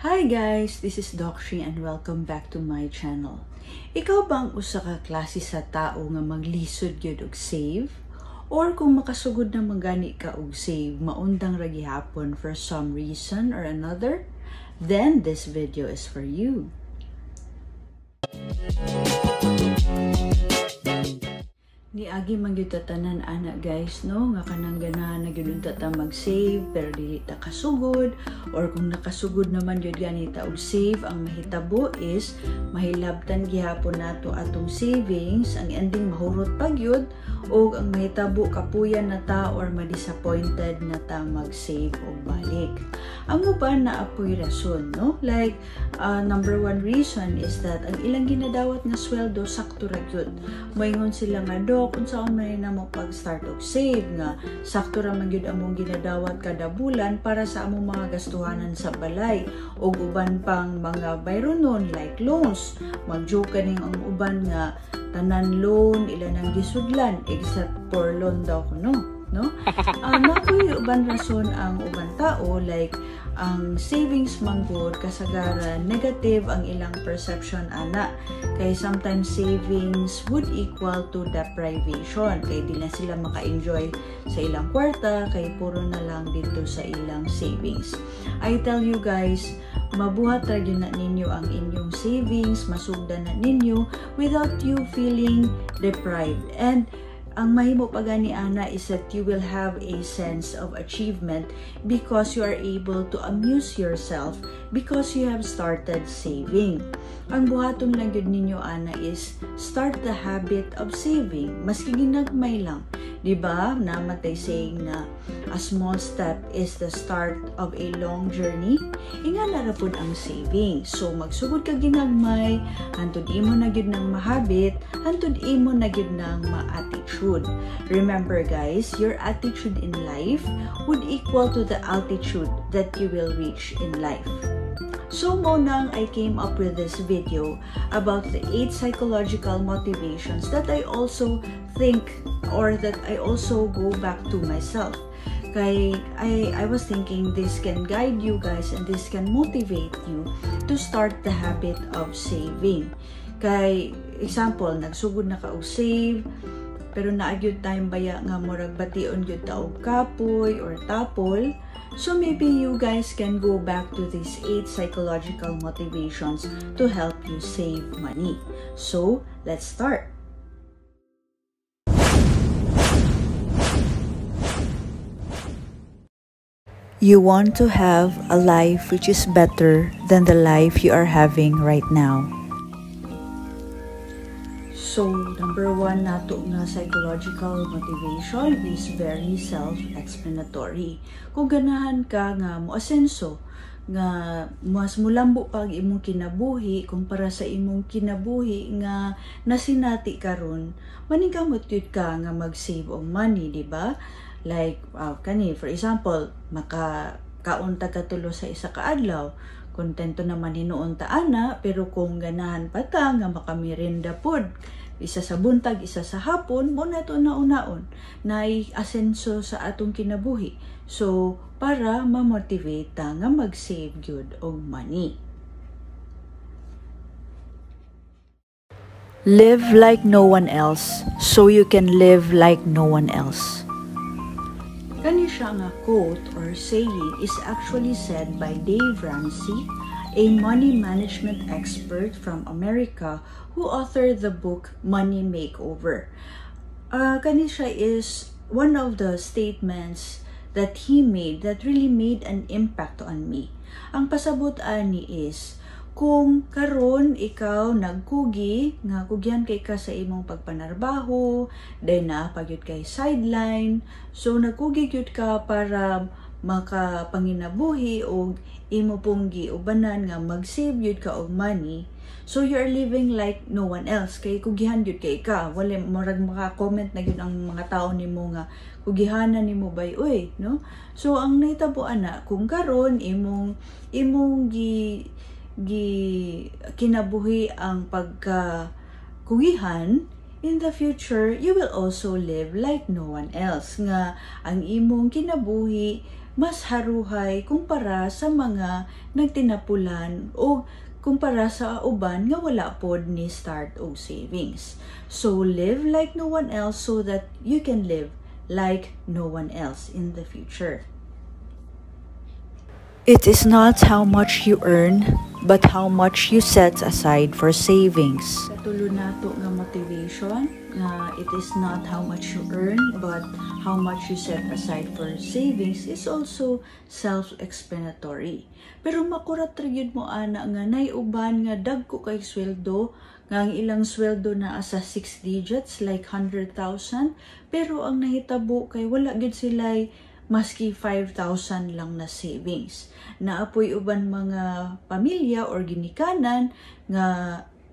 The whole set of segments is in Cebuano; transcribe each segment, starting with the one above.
Hi guys, this is Doc Shi and welcome back to my channel. Ikaw ba ang usa ka klase sa tao nga maglisod gyud og save? Or kung makasugod na magani ka og save, maundang ra gihapon for some reason or another? Then this video is for you. Niagi man gyud ta tanan ana guys, no, nga kanang ganahan na gyud unta ta mag-save pero dili ta kasugod, or kung nakasugod naman gyud gani ta og save, ang mahitabo is mahilabtan gihapon nato atong savings, ang ending mahurot pa gyud, og ang mahitabo kapuyan na ta or ma-disappointed na ta mag-save og balik. Ang uban na apoy rason, no? Like number one reason is that ang ilang ginadawat nga sweldo sakto ra gyud. Moingon sila nga, "Dok, unsaon man namo pag-start og save nga sakto ra man gyud among ginadawat kada bulan para sa among mga gastuhanan sa balay ug uban pang mga bayronon like loans." Mag-joke kaning ang uban nga tanan loan ila nang gisudlan except for loan daw kuno, no? Napoy uban rason ang uban tao, like ang savings manggod kasagaran negative ang ilang perception ana, kay sometimes savings would equal to deprivation, kay di na sila maka-enjoy sa ilang kwarta kay puro na lang dito sa ilang savings. I tell you guys, mabuhat ra gyud na ninyo ang inyong savings, masugdan na ninyo without you feeling deprived. And ang mahimo pa gani ana is that you will have a sense of achievement because you are able to amuse yourself because you have started saving. Ang buhaton lang gyud ninyo ana is start the habit of saving, maski ginagmay lang. Diba? Namatay saying na a small step is the start of a long journey. Inga na ra pud ang saving. So magsugod ka ginagmay, hantod imo na gyud nang mahabit, hantod imo na gyud nang ma-attitude. Remember guys, your attitude in life would equal to the altitude that you will reach in life. So mo nang I came up with this video about the 8 psychological motivations that I also think or that I also go back to myself. Kay I was thinking this can guide you guys and this can motivate you to start the habit of saving. Kay example, nagsugod na ka og save pero naa gyud time baya nga murag bation gyud ta og kapoy or tapol. So maybe you guys can go back to these 8 psychological motivations to help you save money. So let's start. You want to have a life which is better than the life you are having right now. So, number 1 nato nga psychological motivation is very self-explanatory. Kung ganahan ka nga moasenso, nga mas mulambo pa ang imong kinabuhi kumpara sa imong kinabuhi nga nasinati karon, maningkamot gyud ka nga mag-save og money, di ba? Like, kani, for example, makakaon ta katulo sa isa ka adlaw, kontento naman hinuon ta ana, pero kung ganahan pa ta nga makamerenda pod, isa sa buntag, isa sa hapon, mo na to nauna-on, naay asenso sa atong kinabuhi. So, para ma-motivate ta nga mag-save gyud og money. Live like no one else so you can live like no one else. Kani siya nga quote or saying is actually said by Dave Ramsey, a money management expert from America who authored the book Money Makeover. Kani siya is one of the statements that he made that really made an impact on me. Ang pasabot ani is, kung karon ikaw nagkugi, nga kugyan kay ka sa imong pagpanarbaho, dahil naa pa gyud kay sideline, so nagkugi gyud ka para makapanginabuhi og imo pong giubanan nga mag-save gyud ka og money, so you are living like no one else, kay kugihan gyud kay ka, wala murag maka-comment na gyud ang mga tao nimo nga kugihanan nimo bay uy, no? So ang nahitabo ana, kung karon imong imong gi kinabuhi ang pagka kugihan, in the future you will also live like no one else, nga ang imong kinabuhi mas haruhay kumpara sa mga nagtinapulan o kumpara sa uban nga wala pod ni start og savings. So live like no one else so that you can live like no one else in the future. It is not how much you earn, but how much you set aside for savings. Katulo nato nga motivation nga it is not how much you earn, but how much you set aside for savings is also self-explanatory. Pero makurat ra gyud mo ana nga nay uban nga dagko kay sweldo, nga ang ilang sweldo naa sa 6 digits, like 100,000, pero ang nahitabo kay wala gyud sila maski 5,000 lang na savings. Naa poy uban mga pamilya or ginikanan nga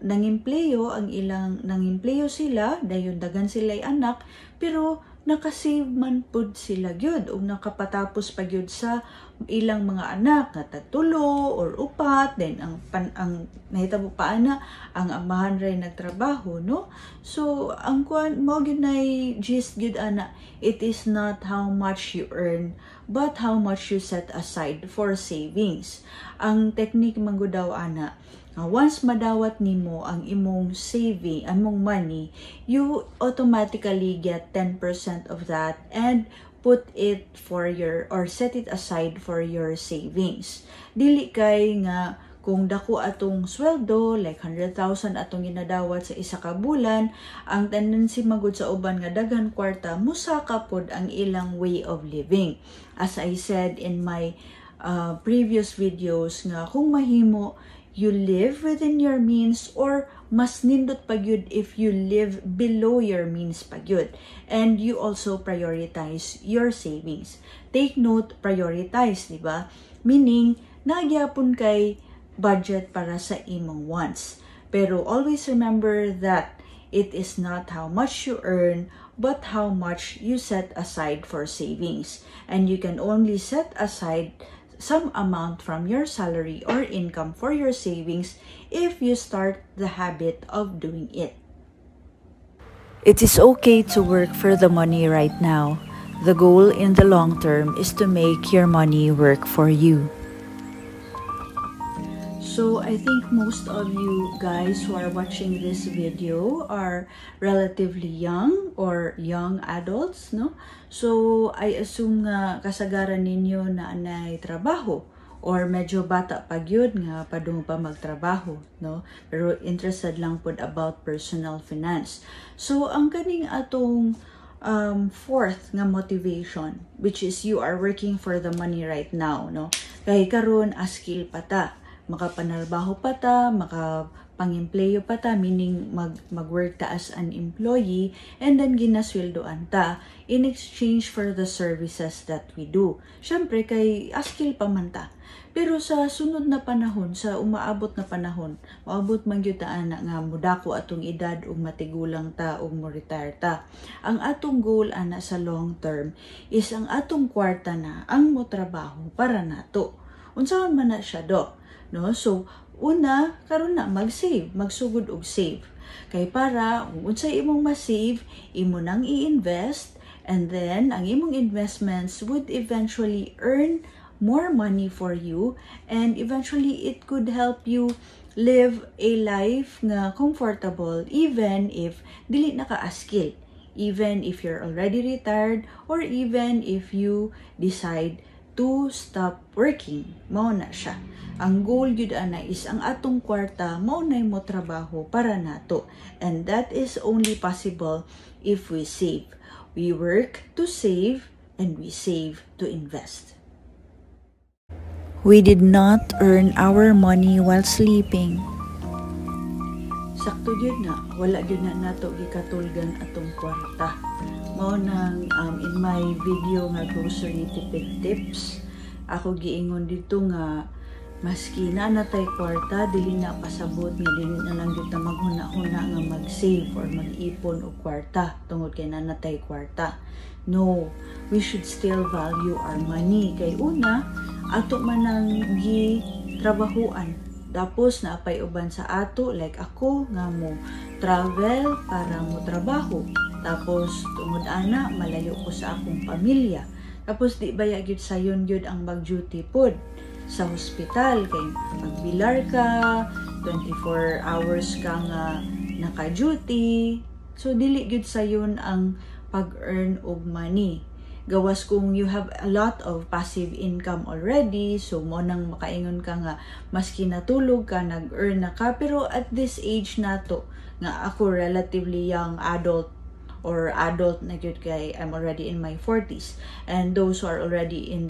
nangempleyo ang ilang nangempleyo sila, dayon daghan sila anak, pero nakasave man pud sila gyud ug nakapatapos pa gyud sa ilang mga anak nga tagtulo or upat. Then ang nahitabo pa ana, ang amahan ray nagtrabaho, no? So ang kuan mo gyud nay gist gyud ana, it is not how much you earn, but how much you set aside for savings. Ang technique man gud daw ana, once madawat nimo ang imong saving, among money, you automatically get 10% of that and put it for your or set it aside for your savings. Dili kay nga kung dako atong sweldo, like 100,000 atong ginadawat sa isa ka bulan, ang tendency magud sa uban nga daghan kwarta, musaka pod ang ilang way of living. As I said in my previous videos nga kung mahimo, you live within your means or mas nindot pa gyud if you live below your means pa gyud. And you also prioritize your savings. Take note, prioritize, di ba? Meaning, naa gyapon kay budget para sa imong wants. Pero always remember that it is not how much you earn, but how much you set aside for savings. And you can only set aside some amount from your salary or income for your savings if you start the habit of doing it. It is okay to work for the money right now. The goal in the long term is to make your money work for you. So I think most of you guys who are watching this video are relatively young or young adults, no? So I assume nga kasagaran ninyo naa nay trabaho or medyo bata pa gyud nga padung pa magtrabaho, no? Pero interested lang pod about personal finance. So ang kaning atong fourth nga motivation, which is you are working for the money right now, no? Kay karon askil pa ta, makapanarbaho pa ta, makapangempleyo pa ta, meaning mag-work ta as an employee, and then ginasweldoan ta in exchange for the services that we do. Syempre, kay askil pa man ta. Pero sa sunod na panahon, sa umaabot na panahon, maabot man gyud ta ana nga mudako atong edad ug matigulang ta ug mo retire ta. Ang atong goal ana sa long term is ang atong kwarta na ang motrabaho para nato. Unsaon man na siya, Dok? No? So, una, karon na mag-save, magsugod og save. Kay para kung unsay imong ma-save, imo nang i-invest, and then ang imong investments would eventually earn more money for you, and eventually it could help you live a life nga comfortable even if dili na ka askil, even if you're already retired or even if you decide to stop working. Mao na siya. Ang goal gyud ana is ang atong kwarta mao nay mo trabaho para nato, and that is only possible if we save. We work to save and we save to invest. We did not earn our money while sleeping. Sakto gyud na, wala gyud na nato gikatulgan atong kwarta. Mao nang in my video nga grocery tipid tips, ako giingon dito nga maski naa na tay kwarta, dili na pasabot nga dili na lang gyud ta maghuna-huna nga mag-save or mag-ipon og kwarta tungod kay naa na tay kwarta. No, we should still value our money kay una, ato man ang gitrabahuan. Tapos naapay uban sa ato, like ako nga mo travel para mo trabaho. Tapos tungod ana, malayo ko sa akong pamilya. Tapos di baya gyud sayon gyud ang mag-duty pod sa hospital kay magbilar ka, 24 hours ka nga naka-duty. So dili gyud sayon ang pag-earn og money. Gawas kung you have a lot of passive income already, so mo nang makaingon ka nga maski natulog ka, nag-earn na ka. Pero at this age nato, nga ako relatively young adult or adult na gyud kay I'm already in my 40s, and those who are in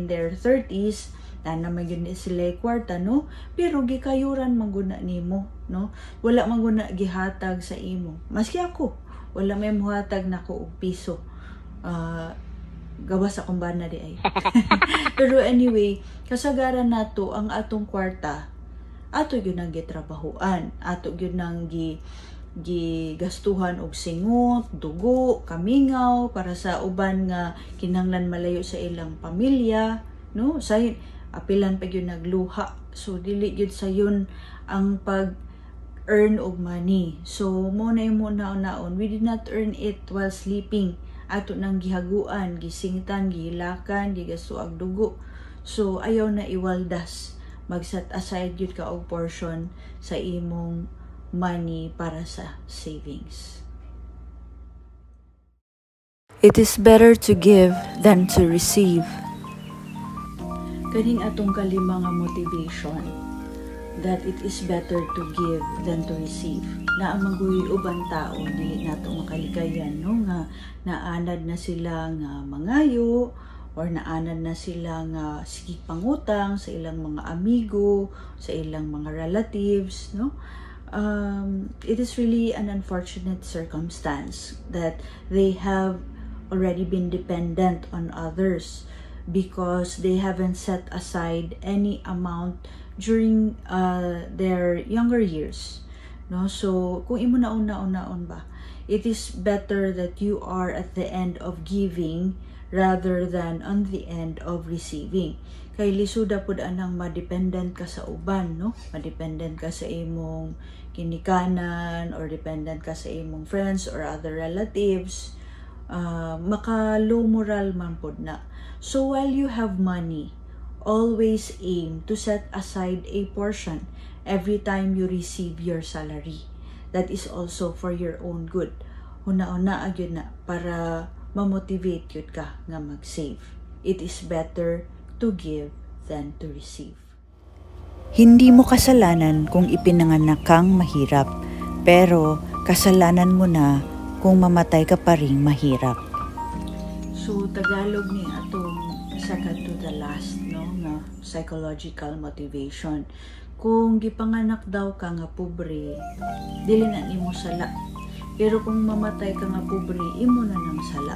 their 30s na naman gyud ni sila kwarta, no? Pero gikayuran man gud na nimo, no? Wala man gud na gihatag sa imo. Maski ako, wala may muhatag nako og piso, gawas akong bana diay. Pero anyway, kasagaran nato, ang atong kwarta, ato gyud nang gitrabahuan, ato gyud nang gigastuhan og singot, dugo, kamingaw para sa uban nga kinahanglan malayo sa ilang pamilya, no? Say apilan pa gyud nagluha. So dili gyud sayon ang pag earn og money. So mo na imo naon, we did not earn it while sleeping. Ato nang gihaguan, gisingtan, gihilakan, gigasto dugo. So ayaw na iwaldas. Mag-set aside gyud ka og portion sa imong money para sa savings. It is better to give than to receive. Kaning atong kalima nga motivation, that it is better to give than to receive. Naa man guy uban tao, dili nato makalikayan, no, nga naanad na sila nga mangayo or naanad na sila nga sige pangutang sa ilang mga amigo, sa ilang mga relatives, no? It is really an unfortunate circumstance that they have already been dependent on others because they haven't set aside any amount during their younger years, no? So kung imo na una-unaon ba, it is better that you are at the end of giving rather than on the end of receiving, kay lisuda pud anang madependent ka sa uban, no? Madependent ka sa imong kinikanan or dependent ka sa imong friends or other relatives, maka low moral man pod na. So while you have money, always aim to set aside a portion every time you receive your salary. That is also for your own good. Huna-huna gyud na para ma-motivate gyud ka nga mag-save. It is better to give than to receive. Hindi mo kasalanan kung ipinanganak kang mahirap, pero kasalanan mo na kung mamatay ka pa ring mahirap. So Tagalog ni atong second to the last, no, nga psychological motivation. Kung gipanganak daw ka nga pobre, dili na nimo sala. Pero kung mamatay ka nga pobre, imo na nang sala.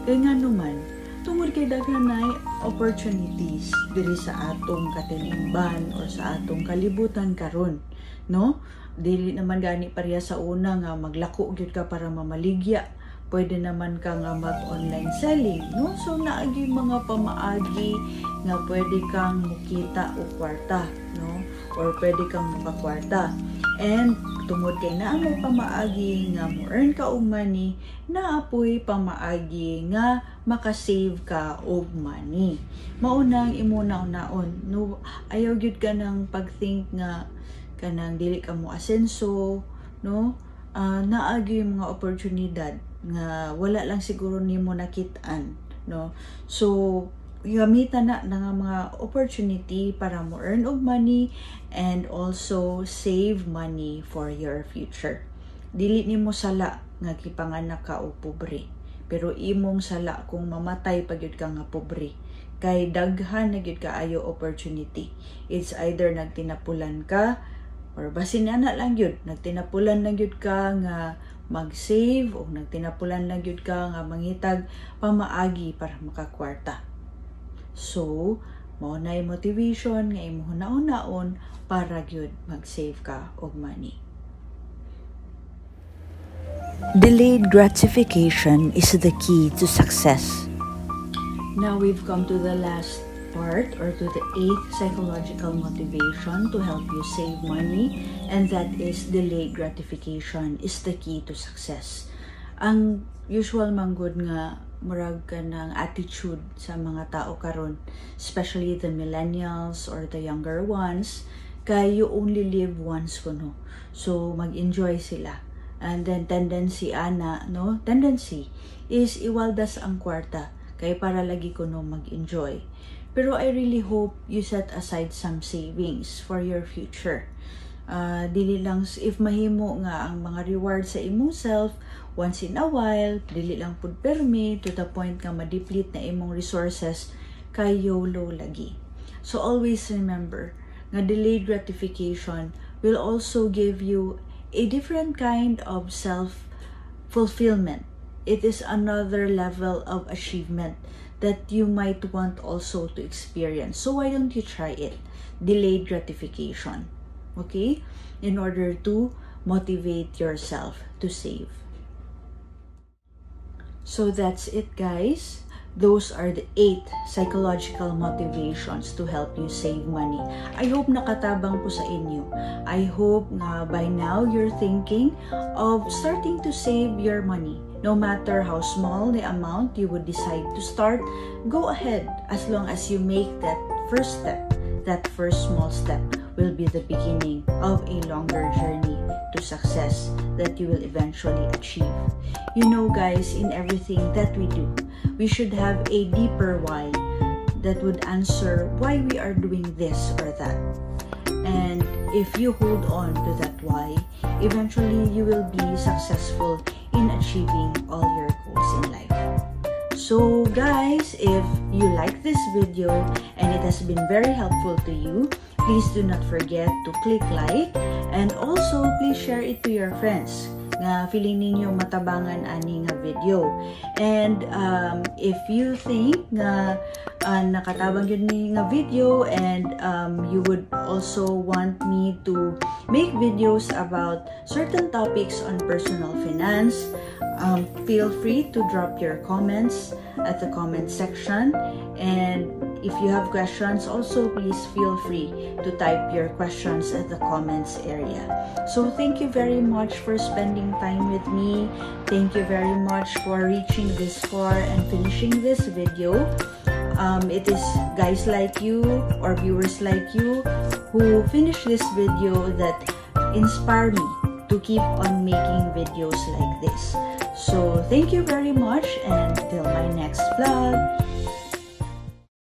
Kay nga naman, tungod kay daghan na opportunities diri sa atong katilingban or sa atong kalibutan karon, no? Dili naman gani pareha sa una nga maglako gyud ka para mamaligya. Pwede naman ka nga mag-online selling, no? So naagi mga pamaagi nga pwede kang mukita og kwarta, no? Or pwede kang makakwarta. And tungod kay naa may pamaagi nga mo earn ka og money, naa poy pamaagi nga makasave ka og money. Mao nang imo naon, no? Ayaw gyud ka nang pag-think nga kanang dili ka mo asenso, no? Naa gyud mga oportunidad nga wala lang siguro nimo nakit-an, no? So gamitan na nga mga opportunity para mo earn og money and also save money for your future. Dili nimo sala nga gipanganak ka og pobre, pero imong sala kung mamatay pa gyud ka nga pobre, kay daghan na gyud kaayo opportunity. It's either nagtinapulan ka or basin ana lang gyud, nagtinapulan lang gyud ka nga mag-save o nagtinapulan lang gyud ka nga mangitag pamaagi para makakwarta. So, mao na motivation nga imong hunaon para gyud mag-save ka og money. Delayed gratification is the key to success. Now we've come to the last part or to the eighth psychological motivation to help you save money, and that is delayed gratification is the key to success. Ang usual manggod nga murag kanang attitude sa mga tao karon, especially the millennials or the younger ones, kay you only live once kuno. So mag-enjoy sila. And then tendency ana, no? Tendency is iwaldas ang kwarta kay para lagi kuno mag-enjoy. Pero I really hope you set aside some savings for your future. Dili lang if mahimo nga ang mga reward sa imong self once in a while, dili lang pud permi to the point nga ma-deplete na imong resources kay YOLO lagi. So always remember nga delayed gratification will also give you a different kind of self fulfillment. It is another level of achievement that you might want also to experience. So why don't you try it? Delayed gratification. Okay? In order to motivate yourself to save. So that's it, guys. Those are the eight psychological motivations to help you save money. I hope nakatabang po sa inyo. I hope nga by now you're thinking of starting to save your money. No matter how small the amount you would decide to start, go ahead as long as you make that first step. That first small step will be the beginning of a longer journey to success that you will eventually achieve. Guys, in everything that we do, we should have a deeper why that would answer why we are doing this or that. And if you hold on to that why, eventually you will be successful in achieving all your goals in life. So guys, if you like this video and it has been very helpful to you, please do not forget to click like and also please share it to your friends nga feeling ninyo matabangan ani nga video. And if you think nga nakatabang gyud ni nga video and you would also want me to make videos about certain topics on personal finance, feel free to drop your comments at the comment section. And if you have questions also, please feel free to type your questions at the comments area. So thank you very much for spending time with me. Thank you very much for reaching this far and finishing this video. It is guys like you or viewers like you who finish this video that inspire me to keep on making videos like this. So thank you very much, and till my next vlog.